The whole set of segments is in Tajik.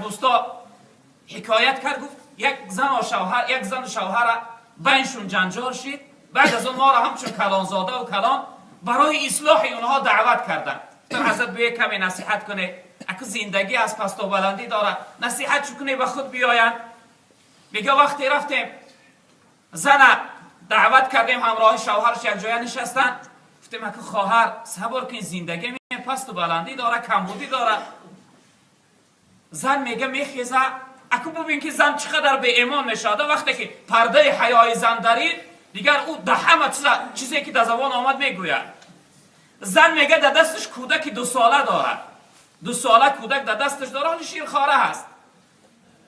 Дӯсто ҳикоят кард, гуфт, як зану шавҳар, як зану шавҳара байншун ҷанҷол шид. Баъд аз он моро ҳамчун калонзода ва калон барои ислоҳи онҳо даъват карданд. Гуфтанд: «Ҳазрат, биё, каме насиҳат кунед. Аку зиндагӣ аз пасту баландӣ дорад, насиҳат чӣ кунед, ба худ биёянд». Мега, вақте рафтем, зана даъват кардем, ҳамроҳи шавҳараш як ҷоя нишастанд. Гуфтем: «Аку хоҳар, сабр кун, зиндагӣ пасту баландӣ дорад, камбудӣ дорад». Зан, мега, мехеза. Аку бубин, ки зан чӣ қадар беэмон мешавад. Вақте ки пардаи ҳаёи зан дарид, дигар ӯ да ҳама чизе, ки дар забон омад, мегӯяд. Зан, мега, дар дасташ кӯдаки 2 сола дорад, 2 сола кӯдак дар дасташ дорад, ҳоли ширхора ҳаст.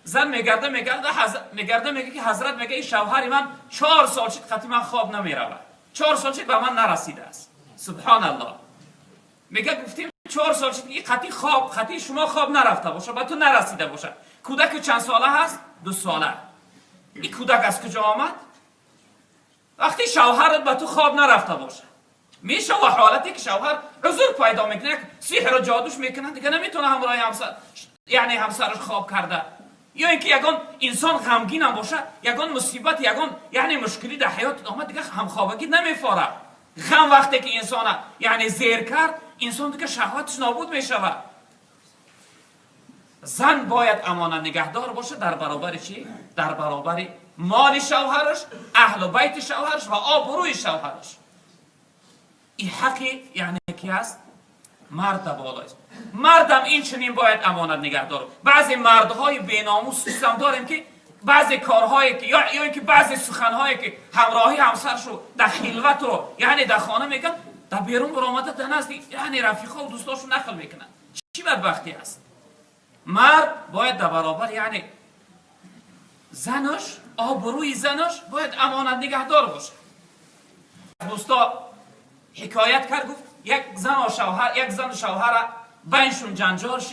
Зан мегарда, мегарда, мегарда, мега, ки ҳазрат, мега, ин шавҳари ман 4 сол шид қати ман хоб намеравад, 4 сол шид ба ман нарасидааст. Субҳоналлоҳ. Мега, гуфтем: «4 сол шид ки қати хоб, қати шумо хоб нарафта боша, ба ту нарасида боша, кӯдаки чанд сола ҳаст?» «2 сола». «Ин кӯдак аз куҷо омад, вақте шавҳарат ба ту хоб нарафта боша?» Мешава ҳолате, ки шавҳар узр пайдо мекунад, як сиҳру ҷодуш мекунад, дига наметавона ҳамроҳи ҳамсар, яъне ҳамсараш хоб карда. Ё ин ки ягон инсон ғамгинам боша, ягон мусибат, ягон, яъне, мушкилӣ дар ҳаёт омад, дига ҳамхобагӣ намефорад. Ғам вақте ки инсона, яъне, зер кард, инсон дига шаҳваташ нобуд мешавад. Зан бояд амонат нигаҳдор боша. Дар баробари чӣ? Дар баробари моли шавҳараш, аҳлу байти шавҳараш ва обрӯи шавҳараш. Ин ҳаққи, яъне, ки аст? Марда болост. Мардам ин чунин бояд амонат нигаҳдор. Баъзе мардҳои беномус чизам дорем, ки баъзе корҳое ки ё ин ки баъзе суханҳое, ки ҳамроҳи ҳамсаршу дар хилвату, яъне, дар хона мегӯянд, дар берун баромада, дар назди, яъне, рафиқҳо дӯстошу нақл мекунанд. Чӣ бадбахтӣ аст! Мард бояд дар баробар, яъне, занаш, обрӯи занаш бояд амонат нигаҳдор бошад. Дӯсто ҳикоят кард, гуфт, як зану шавҳар, як зану шавҳара байншун ҷанҷол.